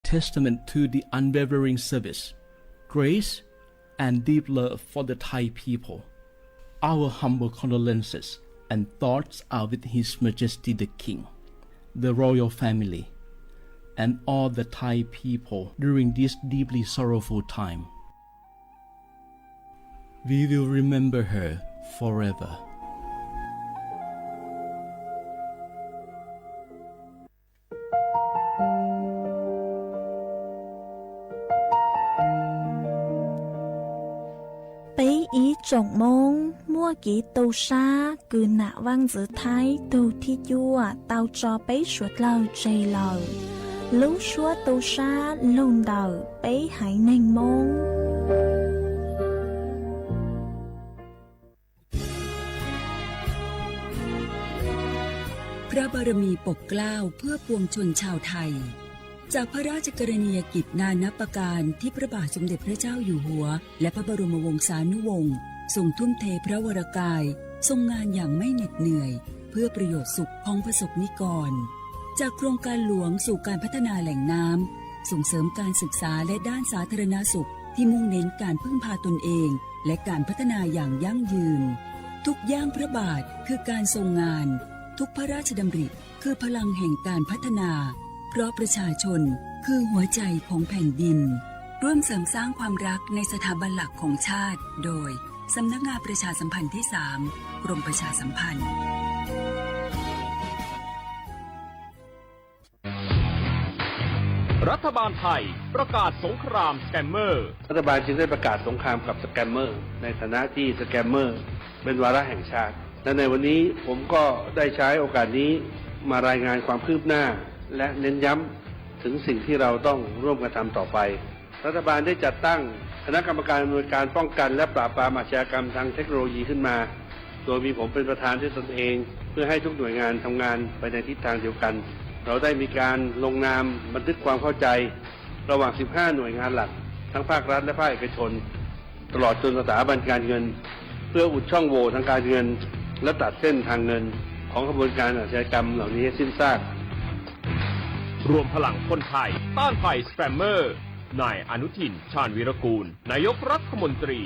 testament to the unwavering service, grace, and deep love for the Thai people. Our humble condolences and thoughts are with His Majesty the King, the royal family, and all the Thai people during this deeply sorrowful time. We will remember her forever. Peb ib tsoom Hmoob muaj kev tu sab kws nam vaaj ntxwv Thaib tug thib cuaj tau tso peb suav dlawg tseg lawm. Lub suab tu sab lug ntawm peb haiv neeg Hmoob. พระบารมีปกเกล้าเพื่อปวงชนชาวไทย จากพระราชกรณียกิจนานับประการที่พระบาทสมเด็จพระเจ้าอยู่หัว และพระบรมวงศานุวงศ์ทรงทุ่มเทพระวรกาย ทรงงานอย่างไม่เหน็ดเหนื่อย เพื่อประโยชน์สุขของประสบนิกร จากโครงการหลวงสู่การพัฒนาแหล่งน้ำ ส่งเสริมการศึกษาและด้านสาธารณสุขที่มุ่งเน้นการพึ่งพาตนเอง และการพัฒนาอย่างยั่งยืน ทุกย่างพระบาทคือการทรงงาน ทุกพระราชดำริคือพลังแห่งการพัฒนา เพราะประชาชนคือหัวใจของแผ่นดิน ร่วมเสริมสร้างความรักในสถาบันหลักของชาติ โดย สำนักงานประชาสัมพันธ์ที่สาม กรมประชาสัมพันธ์ รัฐบาลไทยประกาศสงครามสแกมเมอร์ รัฐบาลจึงได้ประกาศสงครามกับสแกมเมอร์ ในฐานะที่สแกมเมอร์เป็นวาระแห่งชาติ และในวันนี้ผมก็ได้ใช้โอกาสนี้มารายงานความคืบหน้า และเน้นย้ำถึงสิ่งที่เราต้องร่วมกันทำต่อไป รัฐบาลได้จัดตั้งคณะกรรมการอำนวยการป้องกันและปราบปรามอาชญากรรมทางเทคโนโลยีขึ้นมา โดยมีผมเป็นประธานด้วยตนเอง เพื่อให้ทุกหน่วยงานทำงานไปในทิศทางเดียวกัน เราได้มีการลงนามบันทึกความเข้าใจ ระหว่าง สิบห้า หน่วยงานหลัก ทั้งภาครัฐและภาคเอกชน ตลอดจนสถาบันการเงิน เพื่ออุดช่องโหว่ทางการเงิน และตัดเส้นทางเงินของขบวนการอาชญากรรมเหล่านี้ให้สิ้นซาก รวมพลังคนไทยต้านภัยสแกมเมอร์ นายอนุทิน ชาญวีรกูล นายกรัฐมนตรี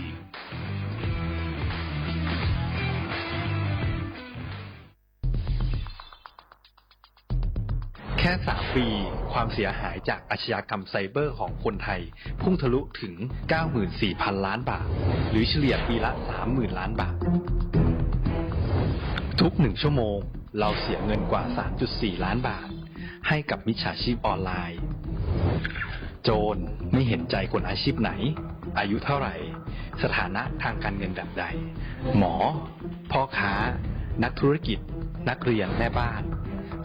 แค่ สาม ปี ความเสียหายจากอาชญากรรมไซเบอร์ของคนไทย พุ่งทะลุถึง เก้าหมื่นสี่พันล้านบาท หรือเฉลี่ยปีละ สามหมื่นล้านบาท ทุกหนึ่งชั่วโมง เราเสียเงินกว่า สามจุดสี่ล้านบาท ให้กับมิจฉาชีพออนไลน์ โจรไม่เห็นใจคนอาชีพไหน อายุเท่าไหร่ สถานะทางการเงินแบบใด หมอ พ่อค้า นักธุรกิจ นักเรียน แม่บ้าน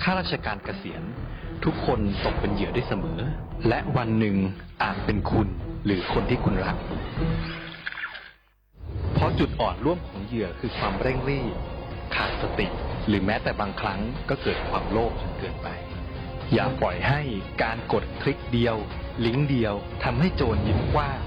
ข้าราชการเกษียณ ทุกคนตกเป็นเหยื่อได้เสมอ และวันหนึ่งอาจเป็นคุณ หรือคนที่คุณรัก เพราะจุดอ่อนร่วมของเหยื่อคือความเร่งรีบ ขาดสติ หรือแม้แต่บางครั้งก็เกิดความโลภจนเกินไป อย่าปล่อยให้การกดคลิกเดียว ลิงก์เดียว ทำให้โจรยิ้มกว้าง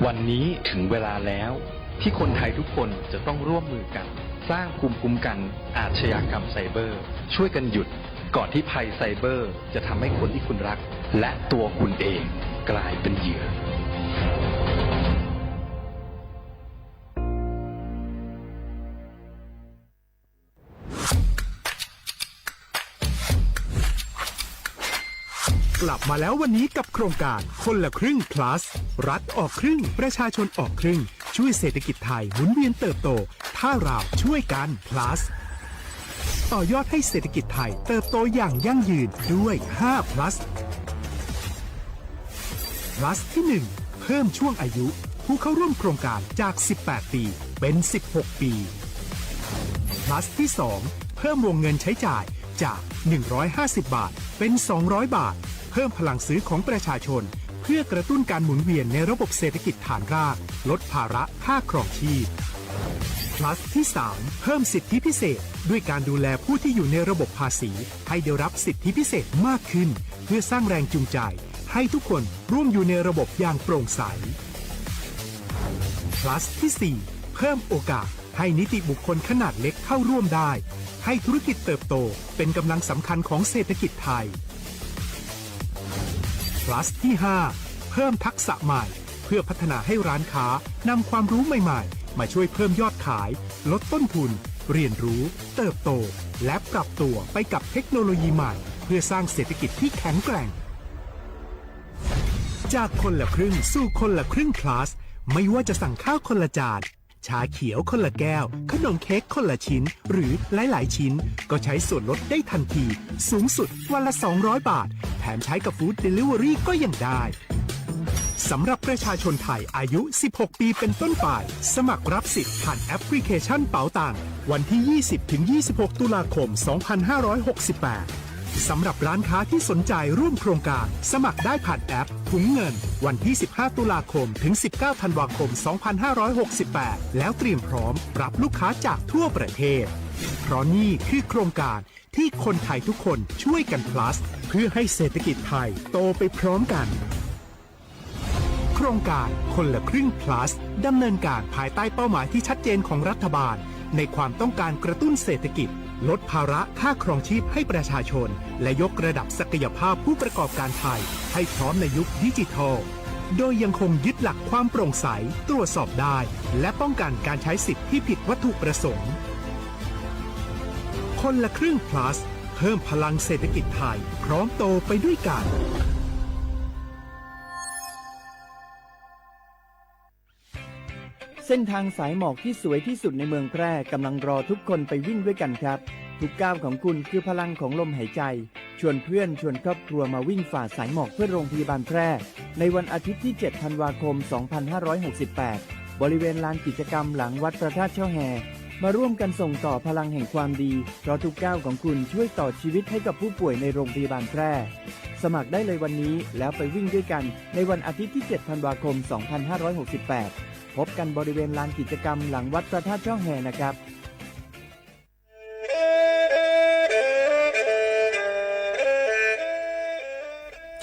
วันนี้ถึงเวลาแล้ว ที่คนไทยทุกคนจะต้องร่วมมือกัน สร้างภูมิคุ้มกันอาชญากรรมไซเบอร์ ช่วยกันหยุด ก่อนที่ภัยไซเบอร์จะทำให้คนที่คุณรัก และตัวคุณเองกลายเป็นเหยื่อ กลับมาแล้ววันนี้กับโครงการคนละครึ่ง plus รัฐออกครึ่ง ประชาชนออกครึ่ง ช่วยเศรษฐกิจไทยหมุนเวียนเติบโต ถ้าเราช่วยกัน plus ต่อยอดให้เศรษฐกิจไทยเติบโตอย่างยั่งยืนด้วย ห้า plus plus ที่ หนึ่ง เพิ่มช่วงอายุผู้เข้าร่วมโครงการจาก สิบแปด ปี เป็น สิบหก ปี plus ที่ สอง เพิ่มวงเงินใช้จ่ายจาก หนึ่งร้อยห้าสิบ บาท เป็น สองร้อย บาท เพิ่มพลังซื้อของประชาชน เพื่อกระตุ้นการหมุนเวียนในระบบเศรษฐกิจฐานราก ลดภาระค่าครองชีพ plus ที่ สาม เพิ่มสิทธิพิเศษ ด้วยการดูแลผู้ที่อยู่ในระบบภาษี ให้ได้รับสิทธิพิเศษมากขึ้น เพื่อสร้างแรงจูงใจ ให้ทุกคนร่วมอยู่ในระบบอย่างโปร่งใส plus ที่ สี่ เพิ่มโอกาสให้นิติบุคคลขนาดเล็กเข้าร่วมได้ ให้ธุรกิจเติบโตเป็นกำลังสำคัญของเศรษฐกิจไทย Plus ที่ห้า เพิ่มทักษะใหม่ เพื่อพัฒนาให้ร้านค้านำความรู้ใหม่ๆ มาช่วยเพิ่มยอดขาย ลดต้นทุน เรียนรู้ เติบโต และปรับตัวไปกับเทคโนโลยีใหม่ เพื่อสร้างเศรษฐกิจที่แข็งแกร่ง จากคนละครึ่งสู่คนละครึ่ง Plus ไม่ว่าจะสั่งข้าวคนละจาน ชาเขียวคนละแก้ว ขนมเค้กคนละชิ้น หรือหลายๆชิ้น ก็ใช้ส่วนลดได้ทันที สูงสุดวันละ สองร้อยบาท แถมใช้กับ Food Delivery ก็ยังได้ สำหรับประชาชนไทยอายุ สิบหก ปีเป็นต้นไป สมัครรับสิทธิ์ผ่านแอปพลิเคชันเป๋าตัง วันที่ ยี่สิบถึงยี่สิบหก ตุลาคม สองพันห้าร้อยหกสิบแปด สำหรับร้านค้าที่สนใจร่วมโครงการ สมัครได้ผ่านแอปถุงเงิน วันที่ สิบห้า ตุลาคม ถึง สิบเก้า ธันวาคม สองพันห้าร้อยหกสิบแปด แล้วเตรียมพร้อมรับลูกค้าจากทั่วประเทศ เพราะนี่คือโครงการที่คนไทยทุกคนช่วยกัน Plus เพื่อให้เศรษฐกิจไทยโตไปพร้อมกัน โครงการคนละครึ่ง Plus ดำเนินการภายใต้เป้าหมายที่ชัดเจนของรัฐบาล ในความต้องการกระตุ้นเศรษฐกิจ ลดภาระค่าครองชีพให้ประชาชน และยกระดับศักยภาพผู้ประกอบการไทย ให้พร้อมในยุคดิจิทัล โดยยังคงยึดหลักความโปร่งใส ตรวจสอบได้ และป้องกันการใช้สิทธิ์ที่ผิดวัตถุประสงค์ คนละครึ่ง Plus เพิ่มพลังเศรษฐกิจไทย พร้อมโตไปด้วยกัน เส้นทางสายหมอกที่สวยที่สุดในเมืองแพร่กำลังรอทุกคนไปวิ่งด้วยกันครับ ทุกก้าวของคุณคือพลังของลมหายใจ ชวนเพื่อนชวนครอบครัวมาวิ่งฝ่าสายหมอกเพื่อโรงพยาบาลแพร่ ในวันอาทิตย์ที่ เจ็ด ธันวาคม สองพันห้าร้อยหกสิบแปด บริเวณลานกิจกรรมหลังวัดพระธาตุช่อแฮ มาร่วมกันส่งต่อพลังแห่งความดี เพราะทุกก้าวของคุณช่วยต่อชีวิตให้กับผู้ป่วยในโรงพยาบาลแพร่ สมัครได้เลยวันนี้แล้วไปวิ่งด้วยกันในวันอาทิตย์ที่ เจ็ด ธันวาคม สองพันห้าร้อยหกสิบแปด พบกันบริเวณลานกิจกรรมหลังวัดพระธาตุช่อแฮนะครับ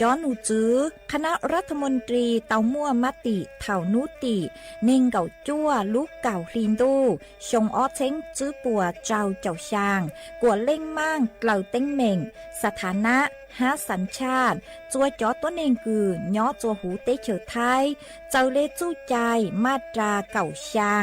Cov num tswv คณะรัฐมนตรี tau muaj mab tim thaum hnub tim neeg nkaum cuaj lub kaum hli ntuj xyoo ob txheeb tswb puas rau caum xyaa, kuam leej maaj dlaws teeb meem, สถานะ hab สัญชาติ txua cov tuab neeg kws nyob txua huv teb chaws Thaib, txawm le txuj cai maj ras kaum xyaa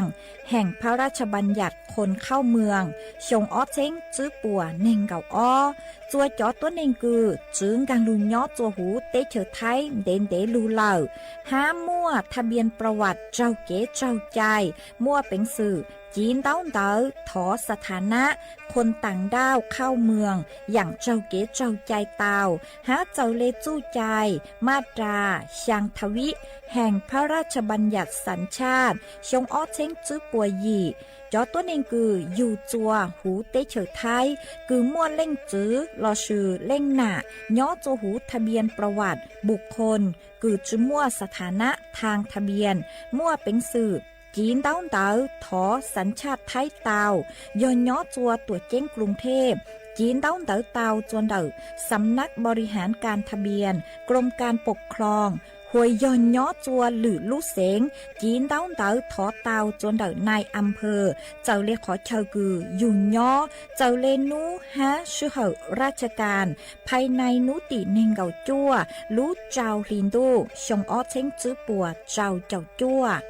Heem phab laj tshaj npaj yam khoos khauj mws xyoo ob txheeb tswb puas neeg nkaum ob, txua cov tuab neeg kws txwv nkaag lug nyob txua huv teb chaws Thaib ntev ntev lug lawm, hab muaj thaj npias prav vam raug kev tsaug cai, muaj peev xwm civ ntaub ntawv thov สถานะ คนต่างด้าวเข้าเมือง yaam raug kev tsaug cai tau, hab txawm le txuj cai maj ras xyaa tha vib Heem phab laj tshaj npaj yam สัญชาติ xyoo ob txheeb tswb puas yim, cov tuab neeg kws yug txua huv teb chaws Thaib kws muaj leej txwv lossis leej nam nyob txua huv thaj npias prav vam npum khoos kws tsi muaj สถานะ thaag thaj npias, muaj peev xwm civ ntaub ntawv thov สัญชาติ Thaib tau, yog nyob txua tuam ceeb กรุงเทพ civ ntaub ntawv tau txua ntawm สำนักบริหารการทะเบียน กรมการปกครอง hos yog nyob txua lwm lub xeev civ ntaub ntawv thov tau txua ntawm นายอำเภอ txawm le qhov chaw kws yug nyob, txawm le nub hab sij hawm ราชการ ภายใน hnub tim neeg nkaum cuaj lub rau hli ntuj xyoo ob txheeb tswb puas rau caum cuaj.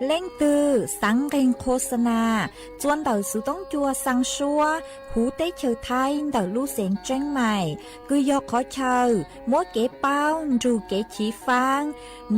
Leej twg xaav nqeeg โฆษณา txua ntawm xuv toob cua xaa suab huv teb chaws Thaib ntawm lub xeev Tseeb Mais, kws yog qhov chaw muab kev paub nrug kev chiv faab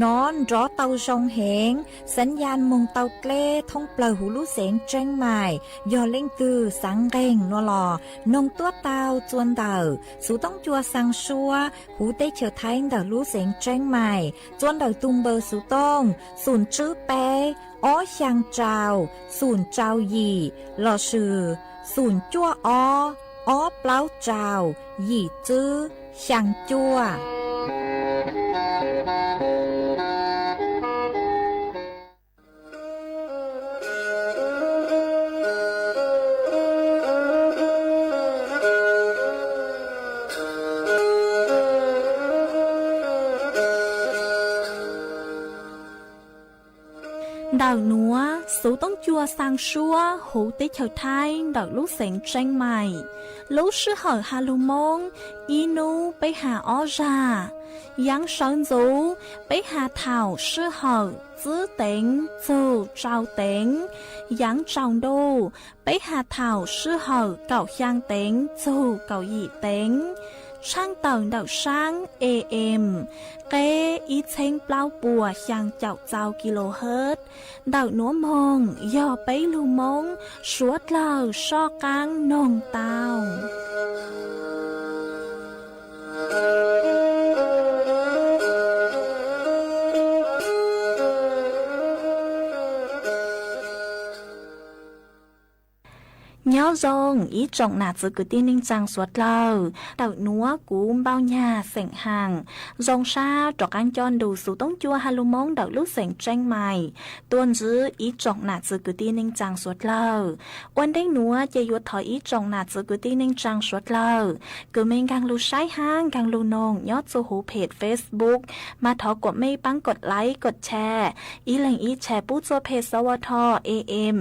nov nrov tau zoo heev, สัญญาณ moog tau dleb thoob plawg huv lub xeev Tseeb Mais. Yog leej twg xaav nqeeg nua los noog tuab tau txua ntawm xuv toob cua xaa suab huv teb chaws Thaib ntawm lub xeev Tseeb Mais, txua ntawm tug npawb xuv tooj xoom tswb peb ob xyaa rau xoom rau yim lossis xoom cuaj ob ob plaub rau yim tswb xyaa cuaj. Ntawm nuav, Xov Tooj Cua xaa suab huv teb chaws Thaib ntawm lub xeev Tseeb Mais. Lub sij hawm has lug Moob, ib nub peb has ob zag. Yaav sawv ntxuv, peb has thaum sij hawm tsib teev txug rau teev. Yaav tsaus ntuj, peb has thaum sij hawm kaum xyaa teev txug kaum yim teev. Tshaaj tawm ntawm saab A M, qeb ib txheeb plaub puas xyaa caum txau kilohertz. Ntawm nuav moog yog peb lug Moob suav dlawg soj qaab noog tau. Nyob zoo ib tsoom nam txiv kwv tij neej tsaa suav dlawg, ntawm nuav kuv Npauj Nyag xeem Haam zoo sab rov qaab coj ntu Xov Tooj Cua has lug Moob ntawm lub xeev Tseeb Mais tuaj ntsib ib tsoom nam txiv kwv tij neej tsaa suav dlawg. Ua ntej nuav ces yuav thov ib tsoom nam txiv kwv tij neej tsaa suav dlawg kws mej nkaag lug saib hab nkaag lug noog nyob txug huv phem Facebook, mas thov kuas mej paab kov like kov share, ib leeg ib share pub txug phem xov ua tho A M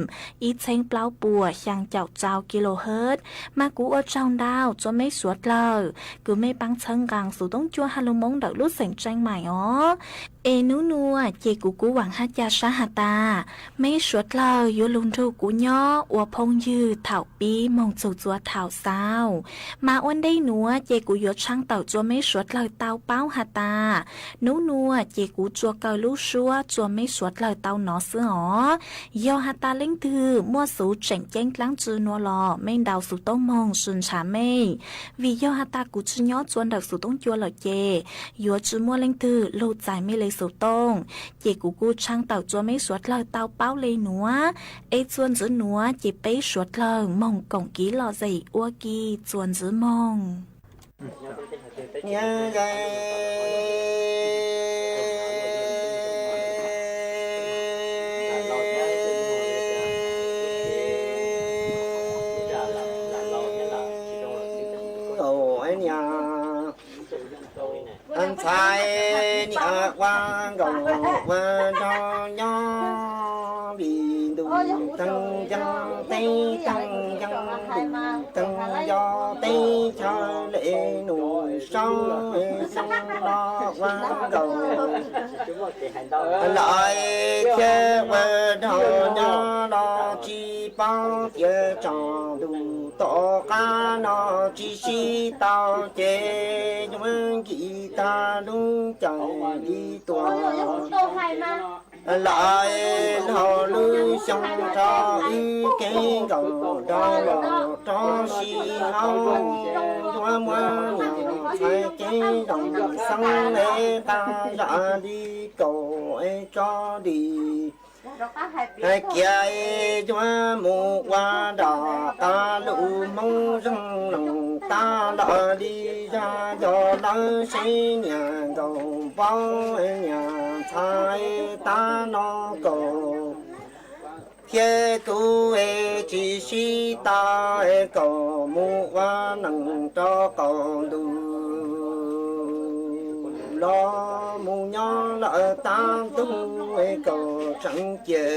ib txheeb plaub puas xyaa caum txau kilohertz. Mas kuv ua tsaug ntau txug mej suav dlawg kws mej paab txhawb nqaa Xov Tooj Cua has lug Moob ntawm lub xeev Tseeb Mais os. Es nub nuav ces kuv kuj vaam hab ca sab has tas, mej suav dlawg yuav lug nrug kuv nyob ua phooj ywg thaum pib moog txug txua thaum xaus. Mas ua ntej nuav ces kuv yuav tshaaj tawm txug mej suav dlawg tau paub has tas, nub nuav ces kuv tsuas kaw lub suab txug mej suav dlawg tau nov xwb os. Yog has tas leej twg muaj xuv tseem ceeb dlaab tsi nuav los mej ntaus xuv tooj moog sw ntshaw mej. Vim yog has tas kuv tsi nyob txua ntawm Xov Tooj Cua lawm ces yuav tsi muaj leej twg lug txais mej le xuv tooj. Ces kuv kuj tshaaj tawm txug mej suav dlawg tau paub le nuav. Es txuas ntxiv nuav ces peb suav dlawg moog koom kiv lom zem ua ke txuas ntxiv moog. Ntxhais niam ua nkaus ua nrog nyob li ntuj teeg yeeb teb teeg yeeb ntuj teeg yog teb chaws le num saub xyoo los ua nkaus lawm thiab ua nrog nyob los tsis paub tias tsaus ntuj tom qab no tsis sib tau ces yuav nkim tag lub caij li tuag lawm. Dhau lub xyoo rau wb kev nkaus rau los rau sib haum, yuav muab niam ntxhais cev zoo xeeb le tag zam li kaum es tso li hais kiag yuav mus ua nram qab lug Hmoob zoo loos tag lawm li. Zaj yog lawv seb niam nkaus npaum niam ntxhais tag no kaum thiab kuv es tsis sib tau es kaum mus ua neej rau qaum ntuj los mus nyob lawm tag ntug es kaum tseem cia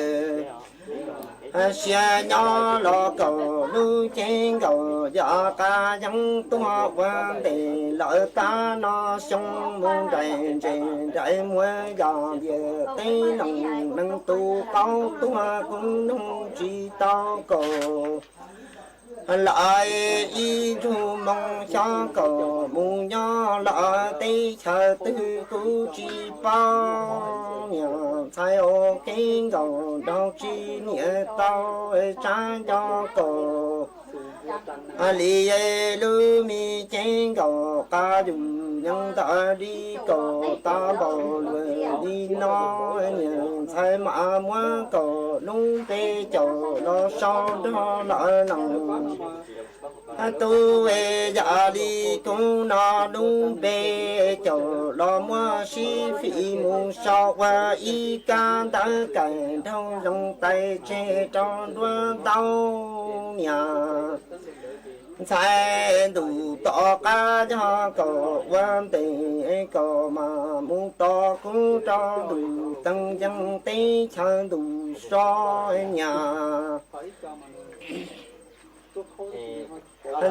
siab nyob los kaum lub cev nkaus yog qab yeeb tuag ua ntes lawm tag no xyoo mus nraim ntses nraim muag yog ntiaj teb loos neeg tus qaub tuag kuv nug tsis tau kaum lawm ib ntsug moo xyov kaum mus nyob lawm teb chaws twg kuv tsis paub. Niam ntxhais ua kev nkaus nraug tsis niam tau tsab nco kaum li lub me cev nkaus qab yus yeej ntawm li kaum tau npaum luag li no. Niam ntxhais mam muab kaum lub npe caum los sau nrog lawv neej. Tub yam li kuv no lub npe caum los muab sib fim mus sau ua ib kab ntawv kais nraug zoo tais tseg rau nruab ntau niam ntxhais ntuj tom qab yog kaum ua ntes kaum mas mus tos kuv rau ntuj teej yeej teb chaws ntuj so niam.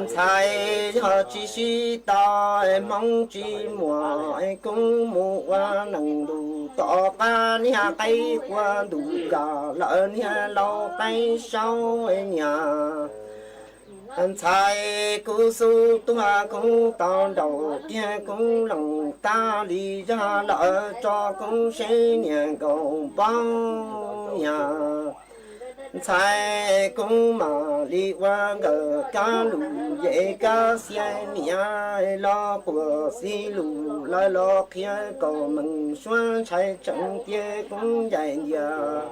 Ntxhais yog tsis sib tau, Hmoob tsis muaj, kuv mus ua neej ntuj tom qab niag qaib qua ntuj kom lawm niag laus qaib saub niam. Ntxhais kuv xub tuag kuv tau nraum tiag kuv loos tag li zog lawm tso kuv seb niag nkaus paub niam. Ntxhais kuv mam li ua nkawm kab lus yem kab xiab niam los quas xib lus lawv los qhia kom meej suab ntshai tseem tias kuv ncaim ntias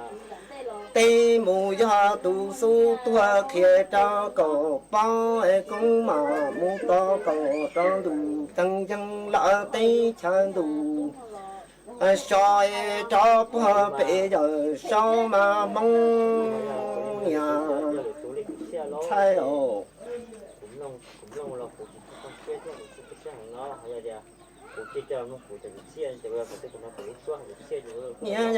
teb mus yog tus xub tuag qhia rau kom paub kuv mam mus tos kom rau ntuj teeg yeeg lawm teb chaws ntuj so rov puag pem yawm saub mas Hmoob niam. Ntxhais os, niam,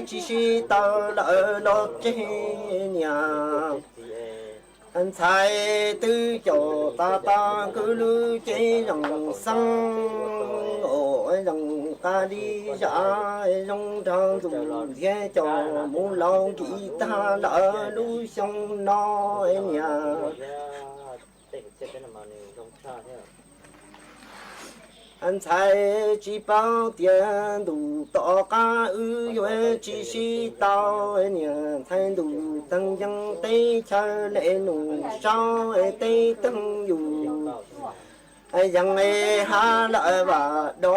tsis sib tau lawm los tseg niam. Ntxhais twb caum tas tau kuv lub cev zoo xeeb, zoo qab li zam zoo nrog ntxuj thiab caum mus laus nkim tag lawm lub xyoo no niam. Ntxhais tsis paub tias ntuj tom qab wb yuav tsis sib tau niam. Ntxhais ntuj teeg yeeg teb chaws le num saub teb teeg yus yees hab lawm vam do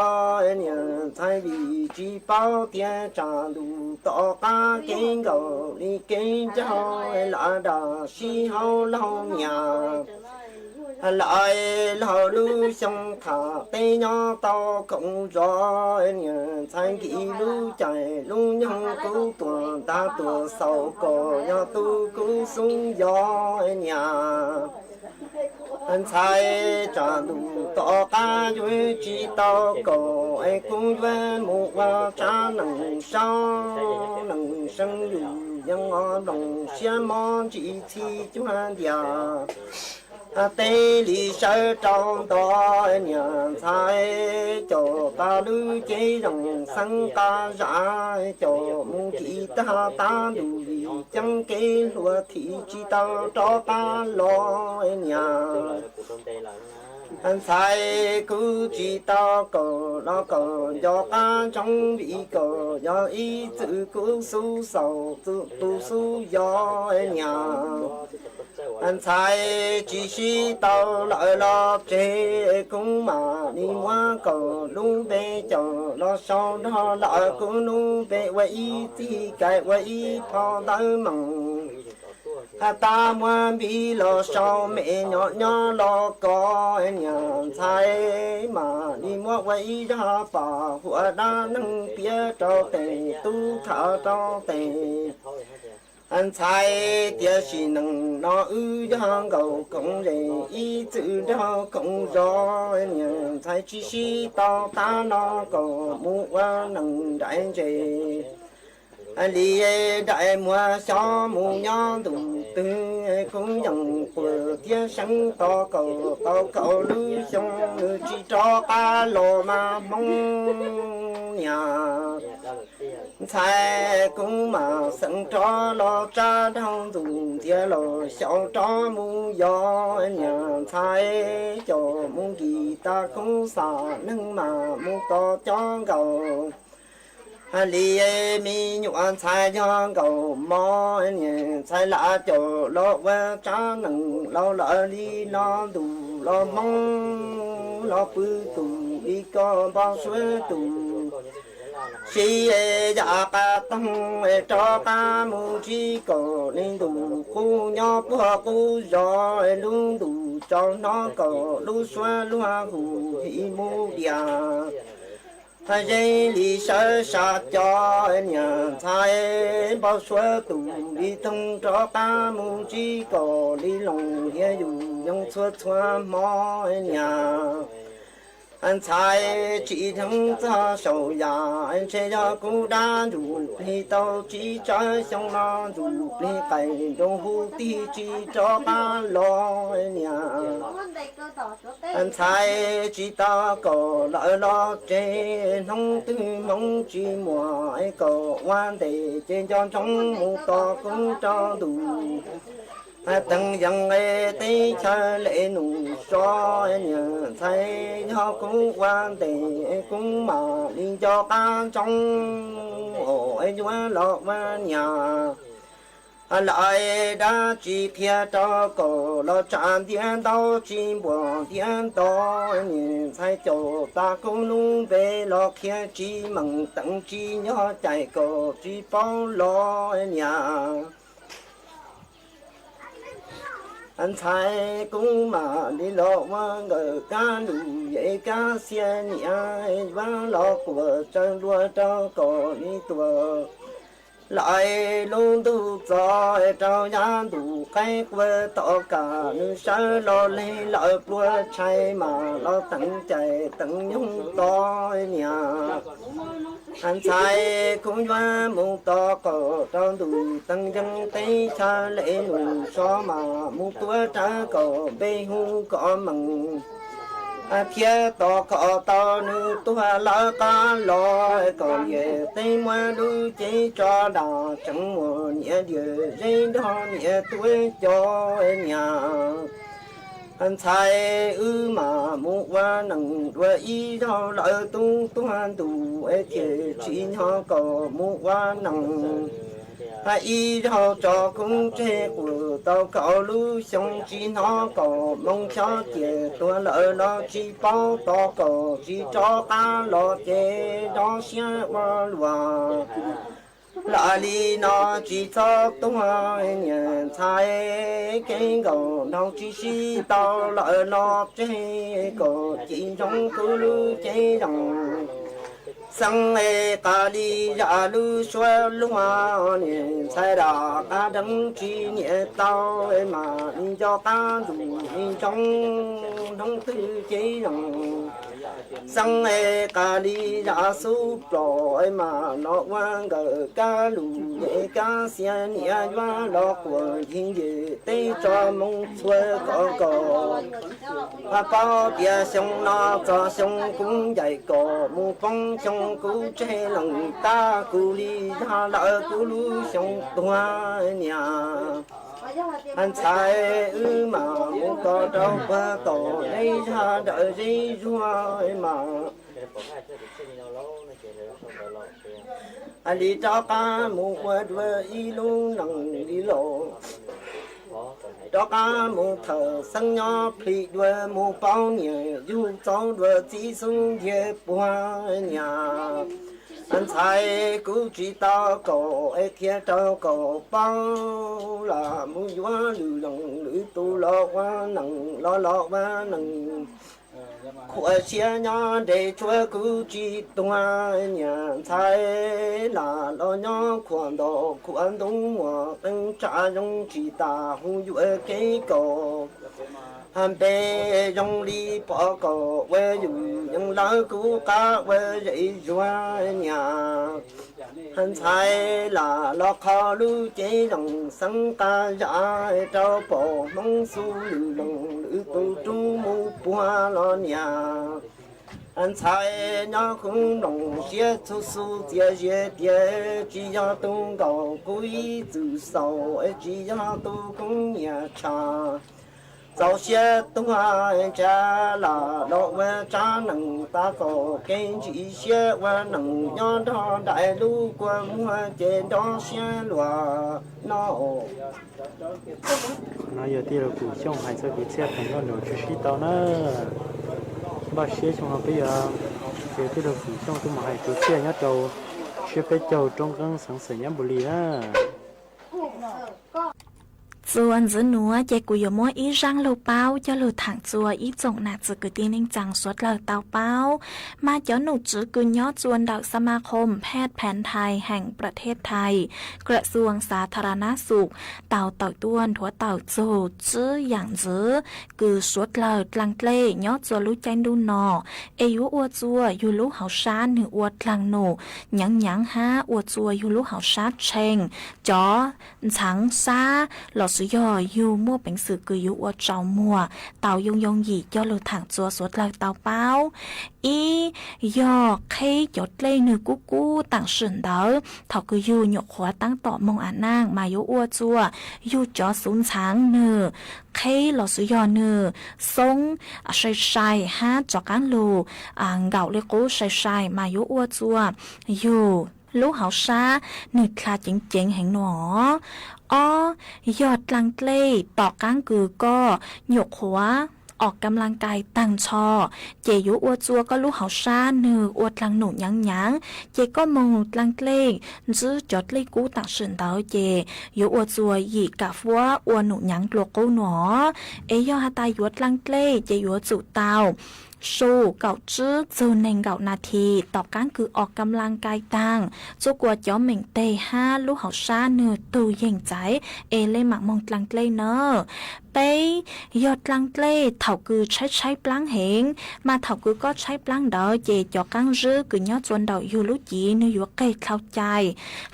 niam. Ntxhais vim tsis paub tias tsam ntuj tom qab kev nkaus li kev ncaug lam dam sib haub laug niam. Lawm laug lub xyoo tham teb nyob tau koom zov niam. Ntxhais nkim lub caij lub nyoog kuv tuam ntag tuam xaus kom yog tub kuv xub yos niam. Ntxhais tsam ntuj tom qab yuav tsis tau kom es kuv yuav mus ua tsab nees saub nees seeb yus yeej o nplooj siab mob ntsis txhij cuag ntias teb li sawv rau nto niam. Ntxhais caum tas lub cev zoo xeeb qab zam caum mus nkim tag tab ntuj vim ceeb kev hluas thim tsis tau rov qab los niam. Ntxhais kuv tsis tau kom los kom nco qab ntsoov vim kom yog ib txwm kuv xub xaus tus xub yos niam. Ntxhais tsis sib tau lawm los tseg kuv mam li muab kom lub npe caum los sau nrog lawm kuv lub npe ua ib txij kais ua ib phau ntawv meej. Tab muab npib los sau me nyuam nyob los kos niam. Ntxhais mam li muab ua ib zaj pam huam dab neeg piav rau tes tub tham rau tes ntxhais tias sim neej no wb yog nkaus koom zej ib txwm nrog koom zos niam. Ntxhais tsis sib tau tab no kom mus ua neej nraim ntses li nraim muag xyov mus nyob ntuj twg. Kuv yeej quas thiab seev tos kom tau kaum lub xyoo nws tsis rov qab los mas Hmoob niam. Ntxhais kuv mam xeem rov los tsab nraug ntxuj ntxiag los xyaum rov mus yos niam. Ntxhais caum mus nkim tas kuv xam neeg mas mus tos cov nkaus li me nyuam ntxhais yog nkaus mov niam. Ntxhais lam caum los ua tsab nees laus lawm li no ntuj los Hmoob los pw tus li ko npau suav tus sib yam qab toog rov qab mus ntsib kom li ntuj qub nyob puag qub zos lub ntuj tsaus hnov kom lub suab luag hu hi mus diam. Hais ze li sawv sab cov niam ntxhais, npau suav tus li toog rov qab mus ntsib kom li loos thiab yus yoog txhua txhua hmo niam ntxhais. Tsis dheev txog saum yam ntshe yog kuv dab ntsuj plig tau tsib tsawg xyoo no ntsuj plig qaim nroo huv tib tsis rov qab los niam ntxhais. Tsis tau kom lawv los tseg hnub twg hmoov tsis muaj kom ua ntes ces nco ntsoov mus tos kuv rau ntu teev yees teb chaws le num so niam ntxhais. Yog kuv ua ntes kuv mam li nco qab ntsoov yuav los ua niam lawm. Dab tsi qhia rau kom los tsa ntiab ntau tsis npuam ntiab nto niam ntxhais. Caum tas kuv lub npe los qhia tsis meem teev tsis nyob cais kom tsis paub los niam ntxhais. Kuv mam li los ua nkawm kab lus yem kab xiab niam yuav los kuas tsawg dua rau kom li tuag. Lawm lub ntuj txog rau yav ntuj qaib qua tom kam nws sawv los leg lawm pluas tshais mas los teev cais teev nyoog to niam ntxhais. Kuv yuav mus tos kom rau ntu teev yees teb chaws le num so mas mus tuav rawv kom npe hu kom meem thiab tos kom tau nws tuag lawv qab los kom niam teb muab lub cev tso dag tseem muaj niam diam zeb nrog niam tuav cov niam ntxhais. Wb mam mus ua neej dua ib zaug lawm tub tuag ntu es thiaj tsis hnov kom mus ua neej ib zaug tso kuv tseg kuv tau kaum lub xyoo tsis hnov kom moo xyov cia tuag lawm los tsis paub tos kom tsis rov qab los ces nrov siab ua luaj. Lam li no tsis txhob tuag niam ntxhais, kev nkaum nrog tsis sib tau lawm los tseg kom ci ntsoov kuv lub cev zoo. Xeeb es qa li zam lub suab luag niam ntxhais, dam qab deev tsis niam tau mas li nco qab ntxuj li ntsoov hnub twg cev zoo. Xeeb es qa li zam xub plos mas los ua nkawm kab lus yem kab xiab niam yuav los quas ncig nce teb tso moo txhua kom kom paub tias xyoo no txog xyoo kuv ncaim kom mus poob xyoo kuv tseg leej tab kuv li zag lawm kuv lub xyoo tuag niam ntxhais. Wb mam mus tos rau puag tom zeb zag ntawm zeb zuag mas hais li rov qab mus ua dua ib lub neej li los, rov qab mus thawm xeeb nyob plhis dua mus paub niam yug txob dua txiv xub ntiag puag niam ntxhais. Kuv tsis tau kom es qhia rau kom paub, lam mus yuav lwm leej lwm tus los ua neej los los ua neej khuam siab nyob nres tsuav kuv tsis tuag niam ntxhais. Lam los nyob khuam ntaus khuam ntoo muaj qee tsa zoo tsis tas hu yuav kev kaus, ha npe zoo li pom kaus ua yus yeej lawv kuv qab ua zem zuag niam ntxhais. Lam los qhov lub cev zoo xeeb qab zam rau pom hmoob xub lwm leej lwm tus rub mus puag los niam ntxhais. Nyob kuv nplooj siab txhua xu txias zias tias tsis yog tus nkaus kuv ib txwm xaus, tsis yog tus kuv nyiam tshaj txaus siab tuag ntsa. Lam los ua tsab neej tas kom kev ntsis siab ua neej nyob nrog nraim lub kua muag ces nrov siab luag no. No yog tij laug Kum Xyooj hais txog kwv txhiaj theem nkauj nraug tsis sib tau na. Npaj siab xyoo no peb yuav, ces tij laug Kum Xyooj tuaj mus hais kwv txhiaj nyob rau siab peb caug roob nqeeb xeev Xais Nyab Npus Lis na. Txuas ntxiv nuav ces kuv yuav muab ib zaaj lug paub coj lug thaam txug ib tsoom nam txiv kwv tij neej tsaa suav dlawg tau paub. Mas cov nom tswv kws nyob txua ntawm สมาคมแพทย์แผนไทยแห่งประเทศไทย กระทรวงสาธารณสุข tau tawm tuaj nthuav tawm txug tswb yaam ntxiv kws suav dlawg dlaa dlej nyob txua lub caij ntuj no es yuav ua txua yug lub hauv sab nwg ua dlaag num nyaav nyaav hab ua txua yug lub hauv sab tsheej cov ntxhaav sab lossis yog yug muaj peev xwm kws yuav ua tsaus muag tau yooj yooj yim coj lug thaam txua suav dlawg tau paub. Ib, yog qheb cov dlej nwg kub kub taam sim ntawd thaum kws yug nyuam qhuav taab tom moog a naaj mas yuav ua txua yug cov xuv ntxhaav nwg qheb lossis yog nwg xoob sai sai hab rov qaab lug nkaum le qub sai sai mas yuav ua txua yug lub hauv sab nwg dlha ceev ceev heev nua. Ob, yog dlaa dlej tom qaab kws koj nyuam qhuav ออกกำลังกาย taag nrho ces yuav ua txua koj lub hauv sab nwg ua dlaag num nyaav nyaav ces koj moog dlaa dlej ntsib cov dlej kub taam sim ntawd ces yuav ua txua yim kam fuab ua num nyaav dlua qub nua. Es yog has tas yuav dlaa dlej ces yuav tsum tau สิบ kaum tsib txug neeg nkaum nas this tom qaab kws ออกกำลังกาย taag, txua kuas cov meem teg hab lub hauv sab nwg tug yeeg txaiv es le maam moog dlaa dlej na. Peb, yog dlaa dlej thaum kws tshaib tshaib plaab heev, mas thaum kws koj tshaib plaab ntawd ces cov qaab zib kws nyob txua ntawm yug lub cev nwg yuav qeg dlhau cai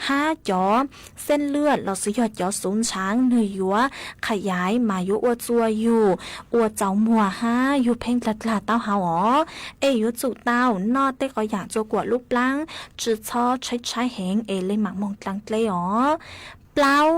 hab cov เส้นเลือด lossis yog cov xuv ntshaav nwg yuav qha yaiv mas yuav ua txua yug ua txaus muag hab yug pheej dlag dlag taub hau os. Es yuav tsum tau noj tej quas yaam txua kuas lub plaab tsi txhob tshaib tshaib heev es le maam moog dlaa dlej os. Plaub,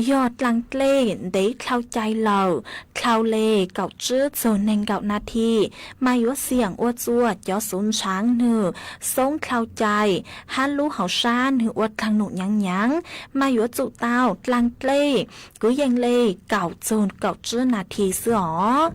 yog dlaa dlej ntev dlhau cai lawm, dlhau le kaum tsib txug neeg nkaum nas this, mas yuav xiam ua txua cov xuv ntshaav nwg xoob dlhau cai hab lub hauv sab nwg ua dlaag num nyaav nyaav, mas yuav tsum tau dlaa dlej kwv yees le kaum txug kaum tsib nas this xwb os.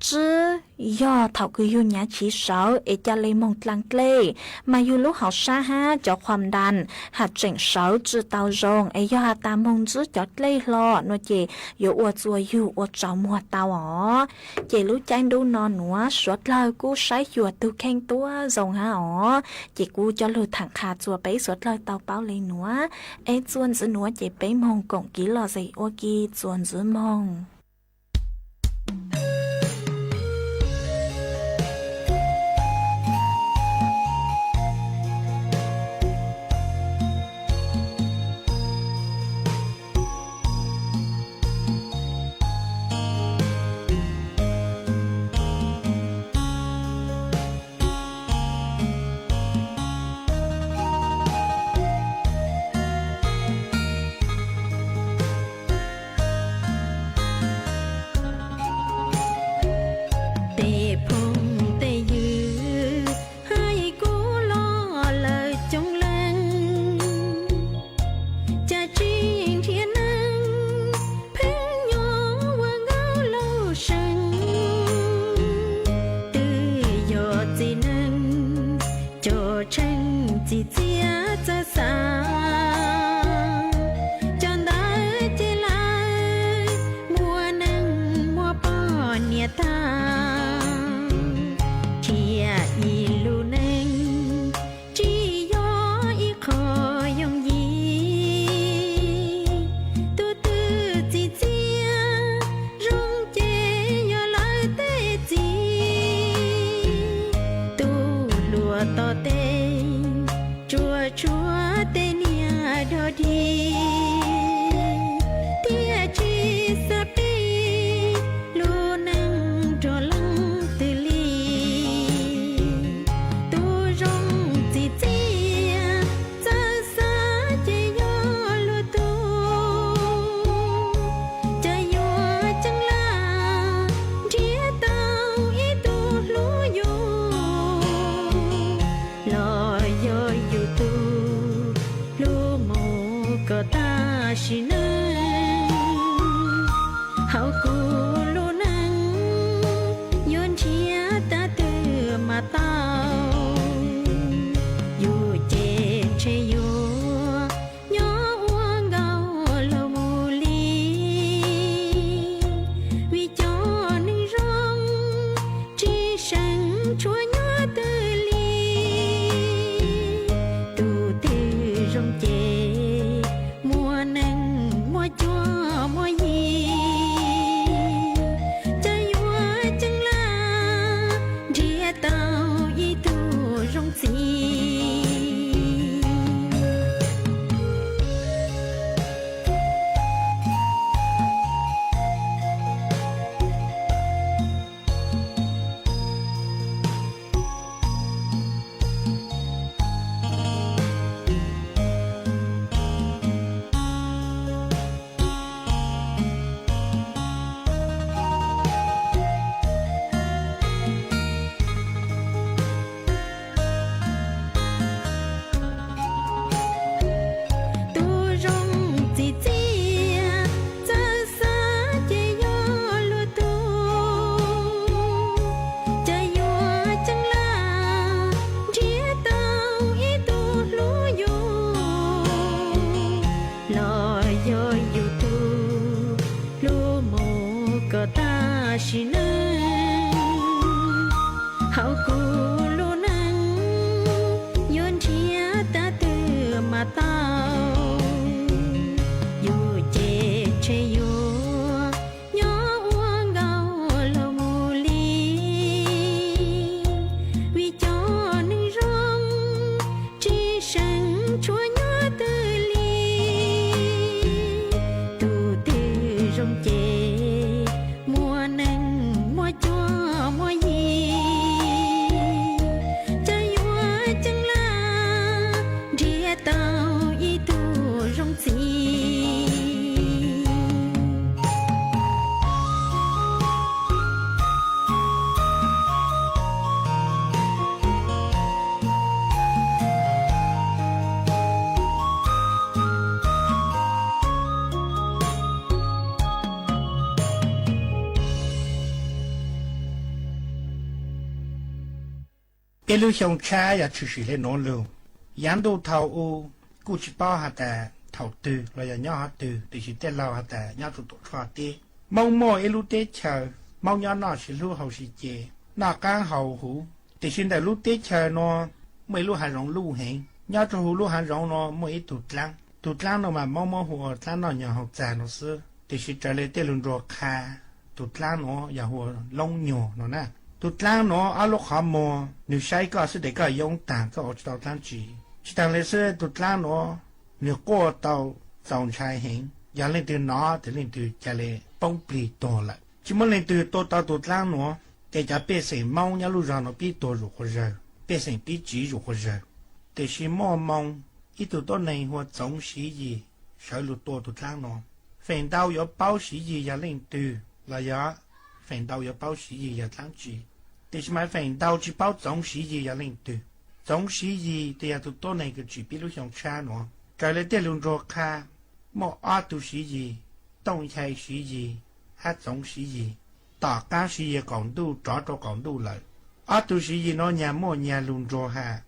Tsib, yog thaum kws yug nyav chiv sawv es ca le moog dlaa dlej, mas yug lub hauv sab hab cov qhuam ntaas has tseem sawv tsi tau zoo, es yog has tas moog ntsib cov dlej hlo nua ces yuav ua txua yug ua tsaus muag tau os. Ces lub caij ntuj no nuav suav dlawg kuj saib xyuas tug kheej tuab zoo hab os. Ces kuv coj lug thaam qha txua peb suav dlawg tau paub le nuav. Es txuas ntxiv nuav ces peb moog koom kiv lom zem ua ke txuas ntxiv moog. Tej phooj tej ywg hais kuv los lawm coob leej, cas tsis nrhiav neeg pheej nyob ua nkauj laug seem, twb yog txiv neej cov tsheej txim txiaj txawj xav, cov ntawd ces lawv muaj neej muaj poj niam tag, thiaj ib lub neej tsis yog ib qho yooj yim. Tus twg txim txiaj zoo ces yog lawv tej txiv, tus hluas tom tej tsuas tshuav tej niag dog dig, thiaj tsis xav pib lub neej nrog leej twg li. Tus zoo txim txiaj txawj xav ces yog luag tug, cas yuav ceeb laj nrhiav tau ib tug hlub yus, los yog yus tug hlub mus kom tag sim neej. Hauv kuv lub neej yuav nrhiav tag twg mas tau, yus ces ntshe yuav nyob ua nkauj laug mus li. ces muaj neej muaj cuab muaj yig, cas yuav ceeb laj nrhiav tau ib tug zoo txiv. Tus zoo txiv txiaj txawj xav ces yog luag tug, cas yuav ceeb laj nrhiav tau ib tug hlub yus, los yog yus tug hlub mus kom tag sim neej. Hauv kuv lub neej yuav nrhiav tab twg mas tau, yus ces ntshe yuav nyob ua nkaus luag mus li, vim cov neeg zoo tsis seem tshuav nyob twg li. Tus twg zoo ces muaj neej muaj cuab muaj yig, cas yuav ceeb laj nrhiav tau ib tug zoo txiv. Peb lub xyoo tshab yog tshwm sim li nuav lug. Yaav ntuj thaum u kuj tsis paub has tas thaum twg los yog nyob hov twg, tiam sis tej laug has tas nyob rua Tuam Tshoj teb. Moob muaj ib lub teb chaws, Moob nyob noj sib hlub haus sib ce, noj qaab haus huv. Tiam sis ntawm lub teb chaws nuav muaj ib lub haav zoov luj heev. Nyob rua huv lub haav zoov nuav muaj ib tug dlaab. Tug dlaab nuav mas Moob muab hu ua dlaab noj nyuag haus txag nuav xwb, tiam sis raws le tej lug nruag qha, tug dlaab nuav yog hu ua Loob Nyuag no na. Tug dlaab nuav ob lub qhov muag nwg saib koj xwb tes koj yoob taag, koj ua tsis tau dlaab tsi. Tsis taag le xwb, tug dlaab nuav nwg quaj tau txaus ntshai heev, yog leej twg nov tes leej twg ca le poob plig tuag lawm. Tsis muaj leej twg tua tau tug dlaab nuav, ces cov pej xeem Moob nyob lub zog nuav pib tuag zuj quas zawg, pej xeem pib tsiv zuj quas zawg. Tiam sis muaj moo, ib tug tuab neeg hu ua Txoov Siv Yis sawv lug tua tug dlaab nuav. Feem ntau yuav paub Siv Yis yog leej twg los yog feem ntau yuav paub Siv Yis yog dlaab tsi, tiam sis mas feem ntau tsis paub Txoov Siv Yis yog leej twg. Txoov Siv Yis tes yog tug tuab neeg kws tsim pib lub xyoo tshab nuav. Raws le tej lug nruag qha, muaj ob tug Siv Yis, Tooj Nchai Siv Yis hab Txoov Siv Yis. Tom qaab Siv Yis qaum ntuj rov rua qaum ntuj lawm, ob tug Siv Yis nuav nyag muaj nyag lug nruag has.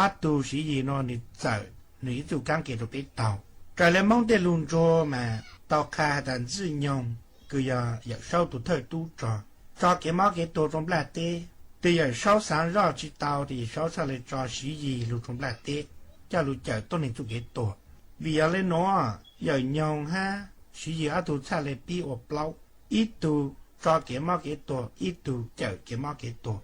Ob tug Siv Yis nuav nwg txawm nwg ib txuj kaab ke rua peb taug. Raws le Moob tej lug nruag mas tau qha has tas Ntxwj Nyoog kws yog Yawm Saub tug thawj tub rog tso kev mob kev tuag rua nplaj teb. Tes Yawm Saub xaav zoj tsis tau tes Yawm Saub txhaj le tso Siv Yis lug rua nplaj teb coj lug cawm tuab neeg txuj kev tuag. Vim yog le nuav Yawm Nyoog hab Siv Yis ob tug txhaj le pib ua plaub, ib tug tso kev mob kev tuag, ib tug cawm kev mob kev tuag.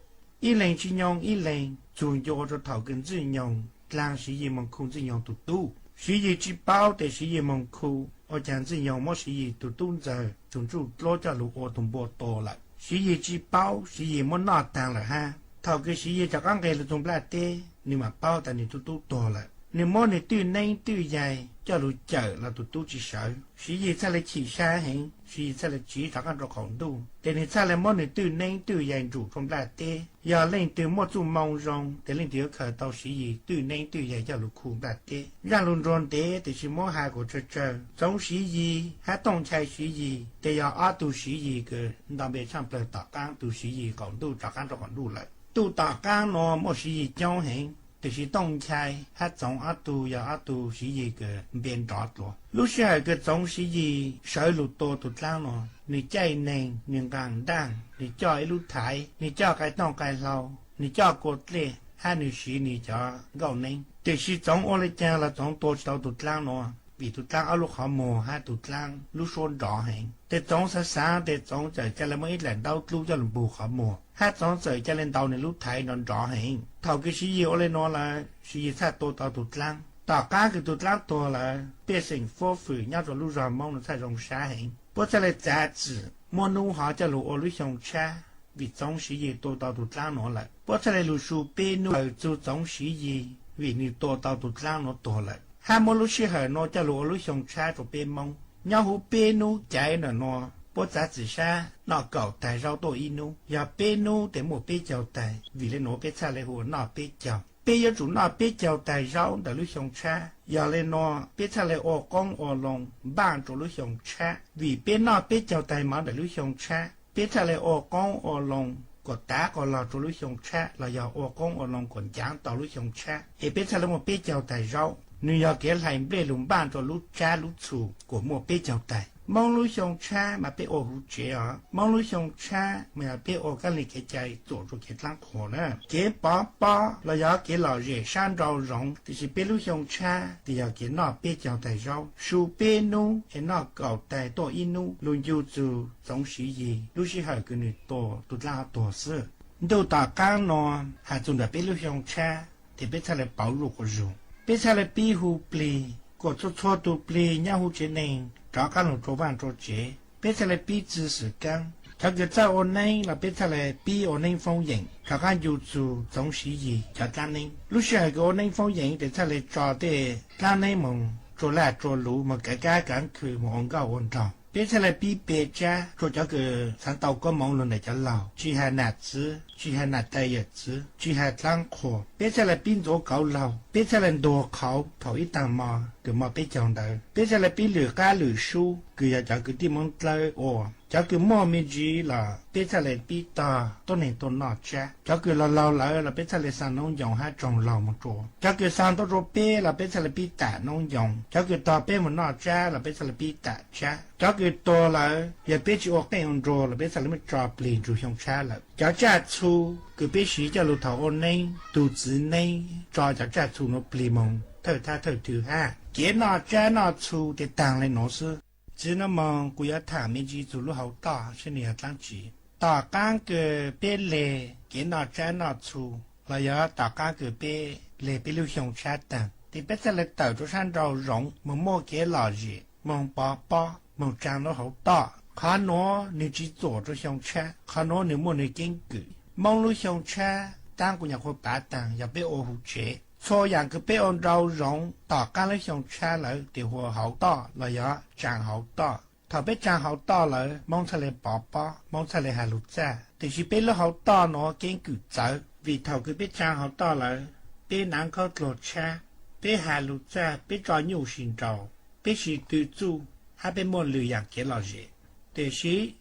Ib leeg tsis nyoog ib leeg, txug ncua rua thaum kws Ntxwj Nyoog dlaag Siv Yis moog khu Ntxwj Nyoog tug tub. Siv Yis tsis paub tes Siv Yis moog khu, ua caag Ntxwj Nyoog muab Siv Yis tug tub ntxawg tug ntsuj dluab coj lug ua tug npua tua lawm. Siv Yis tsis paub, Siv Yis muab noj taag lawm hab. Thaum kws Siv Yis rov qaab nqeg lug txug nplaj teb, nwg mam paub tas nwg tug tub tuag lawm. Nwg muab nwg twj neeb twj yaig coj lug cawm los tug tub tsis sawv. Siv Yis txhaj le chim sab heev, Siv Yis txhaj le tsiv rov qaab rua qaum ntuj, tes nwg txhaj le muab nwg twj neeb twj yaig nrug rua nplaj teb. Yog leej twg muaj txuj moo zoo, tes leej twg yuav khaws tau Siv Yis twj neeb twj yaig coj lug khu nplaj teb. Zaaj lug nruag ntev, tes tsis muab has kuas tsawg tsawg. Txoov Siv Yis hab Tooj Nchai Siv Yis tes yog ob tug Siv Yis kws nto npe tshaaj plawg tom qaab tug Siv Yis qaum ntuj rov qaab rua qaum ntuj lawm. Tub tom qaab nuav muaj Siv Yis coob heev, tes sis Tooj Nchai hab Txoov ob tug yog ob tug Siv Yis kws npe nrov dlua. Lub sij hawm kws Txoov Siv Yis sawv lug tua tug dlaab nuav, nwg caij neeg, nwg nqaa ntaaj, nwg coj ib lub thaiv, nwg coj qai tooj qai hlau, nwg coj kua dlej, hab nwg siv nwg cov nkauj neeb. Tiam sis Txoov ua li cas los Txoov tua tsis tau tus dlaab nuav, vim tus dlaab ob lub qhov muag hab tus dlaab lub suab nrov heev. Ces Txoov xaav xaav tes Txoov txawm ca le muab ib daim ntaub dlub coj lug npug qhov muag, hab Txoov txawm ca le ntaus nwg lub thaiv nrov nrov heev. Thaum kws Siv Yis ua le nuav lawm, Siv Yis txhaj tua tau tus dlaab. Tom qaab kws tus dlaab tuag lawm, pej xeem fuab fwm nyob rua lub zog Moob nuav txhaj zoo sab heev. Puab txhaj le txav txim muab nub hov coj lug ua lub xyoo tshab, vim Txoov Siv Yis tua tau tus dlaab nuav lawm. Puab txhaj le lug su peb nub aws txug Txoov Siv Yis, vim nwg tua tau tus dlaab nuav tuag lawm, hab muab lub sij hawm nuav coj lug ua lub xyoo tshab rua peb Moob. Nyob huv peb nub caiv ntawm nuav, puab txav txim sab noj kaum taig zaub tuaj ib nub, yog peb nub tes muaj peb caug taig, vim le nuav peb txhaj le hu ua noj peb caug. Peb yuav tsum noj peb caug taig zaub ntawm lub xyoo tshab, yog le nuav peb txhaj le ua qoob ua loo npaaj rua lub xyoo tshab. Vim peb noj peb caug taig mov ntawm lub xyoo tshab, peb txhaj le ua qoob ua loo kuas tav quas log rua lub xyoo tshab los yog ua qoob ua loo kuas ncav tau lub xyoo tshab, es peb txhaj le muaj peb caug taig zaub. Nwg yog kev hlais nplej lug npaaj rua lub tsab lub txhu kuas muaj peb caug taig. Moob lub xyoo tshab mas peb ua huv tsev os. Moob lub xyoo tshab mas yog peb ua kab li kev cai txuam rua kev dlaab qhuas na. Kev pov pob los yog kev lom zem sab nrau zoov, tiam sis peb lub xyoo tshab tes yog kev noj peb caug taig zaub, su peb nub es noj kaum taig tuaj ib nub, lug ncu txug Txoov Siv Yis lub sij hawm kws nwg tua tus dlaab tuag xwb. Ntuj tom qaab nuav has txug ntawm peb lub xyoo tshab, tes peb txhaj le pauv zuj quas zug. Peb txhaj le pib hu plig kuas txhua txhua tug plig nyob huv tsev neeg rov qaab lug rua vaaj rua tsev. Peb txhaj le pib txwv xwm kaab. Cov kws txawj ua neeb los peb txhaj le pib ua neeb foob yeem rov qaab ncu txug Txoov Siv Yis cov dlaab neeb. Lub sij hawm kws ua neeb foob yeem tes txhaj le tso tej dlaab neeb moog tsua laj tsua luv, moog kaav kab kaav khw, moog ua nkauj ua nraug. Peb txhaj le pib pe tsab rua cov kws xaav tau koob moov lug ntawm cov laug, tsis has nam txwv, tsis has nam tais yawm txwv, tsis has dlaab qhuas. Peb txhaj le pib ntxuav kauv laug, peb txhaj le ntuag qhauv thaum ib taag mo kws mo peb caug ntawd. Peb txhaj le pib lwm qab lwm sub kws yog cov kwv tij Moob dlawb ua. Cov kws muaj me ntsis los peb txhaj le pib tog tuab neeg tuaj noj tsab. Cov kws laug laug lawm los peb txhaj le xaa noob ncoos hab tsoog laug moog rua. Cov kws xaa tuaj rua peb los peb txhaj le pib tam noob ncoos. Cov kws tog peb moog noj tsab los peb txhaj le pib tam tsab. Cov kws tuag lawm, yog peb tsis ua qeej ua nruas los peb txhaj le muab tso plig nrug xyoo tshab lawm. Cov tsaj txhu kws peb siv coj lug thaum ua neeb, tug txwv neeb tso cov tsaj txhu nuav plig moog thawj thab thawj thwv hab. Kev noj tsab noj txhu tes taag le nuav xwb. Txwv nuav moog kuv yuav tham me ntsis txug lub hauv toj saib nwg yog dlaab tsi. Tom qaab kws peb le kev noj tsab noj txhu los yog tom qaab kws peb le peb lub xyoo tshab taag, tes peb txhaj le tawm rua sab nrau zoov moog muaj kev lom zem, moog pov pob, moog tsaa lub hauv toj. Qhov nuav nwg tsis txuam rua xyoo tshab, qhov nuav nwg muaj nwg keeb kwm. Moob lub xyoo tshab taab kuv nyuam qhuav pav taag yog peb ua huv tsev. Txhua yaam kws peb ua nrau zoov tom qaab lub xyoo tshab lawm tes hu ua hauv toj los yog tsaa hauv toj. Thaum peb tsaa hauv toj lawm, Moob txhaj le pov pob, Moob txhaj le has lug txaj. Tiam sis peb lub hauv toj nuav keeb kwm txawv, vim thaum kws peb tsaa hauv toj lawm, peb naav khaub dluag tshab, peb has lug txaj, peb tso nyuj si nraus, peb si tw txuj, hab peb muaj lwm yaam kev lom zem. Tiam sis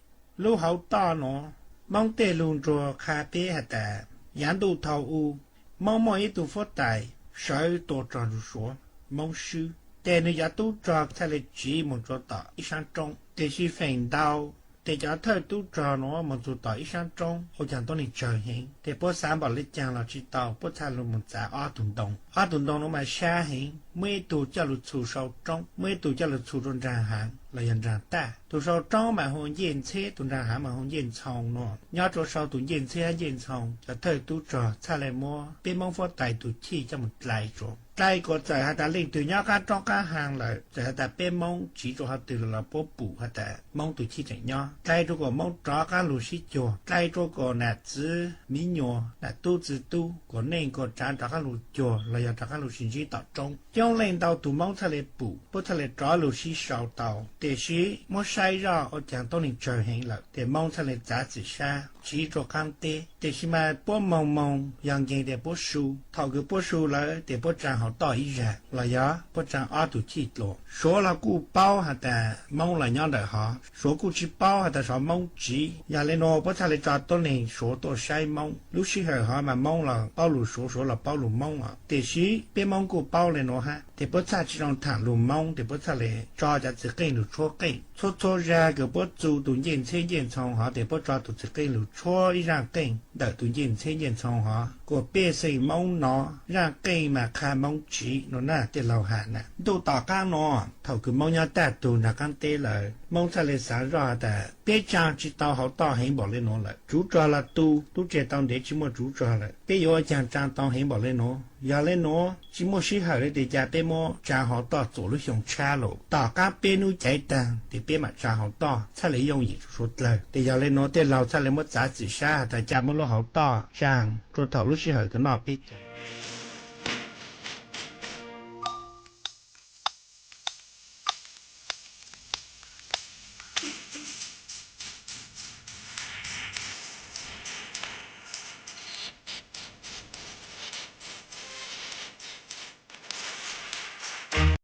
lub hauv toj nuav, Moob tej lug nruag qha peb has tas, yaav ntuj thaum u, Moob muaj ib tug fuab tais sawv tua rog lug Suav, Moob swb. Ces nwg cov tub rog txhaj le tsiv moog rua tom ib saab roob, tiam sis feem ntau tes cov thawj tub rog nuav moog txug tom ib saab roob ua caag tuab neeg tsawg heev, tes puab xaav npaum le caag los tsis tau, puab txhaj lug moog txav ob tug ntoo. Ob tug ntoo nuav mas sab heev, muaj ib tug coj lug txhu sau roob, muaj ib tug coj lug txhu rua nraag haav los yog nraag taj. Tug sau roob mas hu Ncej Ntxheb, tug nraag haav mas hu Ncej Ntxhoo nuav. Nyob rua sau tug Ncej Ntxheb hab Ncej Ntxhoo, cov thawj tub rog txhaj le muab peb Moob fuab tais tug chij coj moog dlai tsua. Dlai kuas txawm has tas leej twg nyob qaab roob qaab haag lawm, txawm has tas peb Moob tsiv rua qhov twg lawm los puab pum has tas Moob tug chij tseem nyob. Dlai rua kuas Moob rov qaab lug sib cuag, dlai rua kuas nam txwv miv nyuas, nam tub txwv tub, kuas neej kuas tsaav rov qaab lug cuag los yog rov qaab lug sib ntsib tom roob. Coob leej ntau tug Moob txhaj le pum, puab txhaj le rov lug sib sau tau. Tiam sis muab saib zoj ua caag tuab neeg tsawg heev lawm, tes Moob txhaj le txav txim sab tsiv rua qaab teb. Tiam sis mas puab moog moog yog nkeeg tes puab su. Thaum kws puab su lawm tes puab tsaa hauv toj ib zag los yog puab tsaa ob tug chij dlua. Suav los kuj paub has tas Moob los nyob ntawm hov, Suav kuj tsis paub has tas xyov Moob tsiv. Yog le nuav puab txhaj le tso tuab neeg Suav tuaj saib Moob. Lub sij hawm hov mas Moob los paub lug Suav, Suav los paub lug Moob os. Tiam sis peb Moob kuj paub le nuav hab, tes puab txhaj tsis zoo thaam lug Moob, tes puab txhaj le tso cov txiv qeej lug tshuab qeej. Txhua txhua zag kws puab txu tug Ncej Ntxheb Ncej Ntxhoo hov tes puab tso tug txiv qeej lug tshuab ib zaaj qeej ntawm tug Ncej Ntxheb Ncej Ntxhoo hov, kuas pej xeem Moob nov zaaj qeej mas qha Tsiv no na, tej laug has na. Ntuj tom qaab nuav thaum kws Moob nyob tag tug nrug qaab teb lawm, Moob txhaj le xaav zoj has tas peb tsaa tsi tau hauv toj heev npaum le nuav lawm. Tsuv rog los tu, tub tseg tau ntev tsi muaj tsuv rog lawm, peb yuav ua caag tsaa tau heev npaum le nuav? Yog le nuav tsi muaj sij hawm le tias ca peb muab tsaa hauv toj txuas lub xyoo tshab lawm. Tom qaab peb nub caiv taag tes peb maam tsaa hauv toj txhaj le yooj yim rua suav dlawg. Tes yog le nuav tej laug txhaj le muab txav txim sab has tas ca muab lub hauv toj tsaa rua thaum lub sij hawm kws noj peb caug.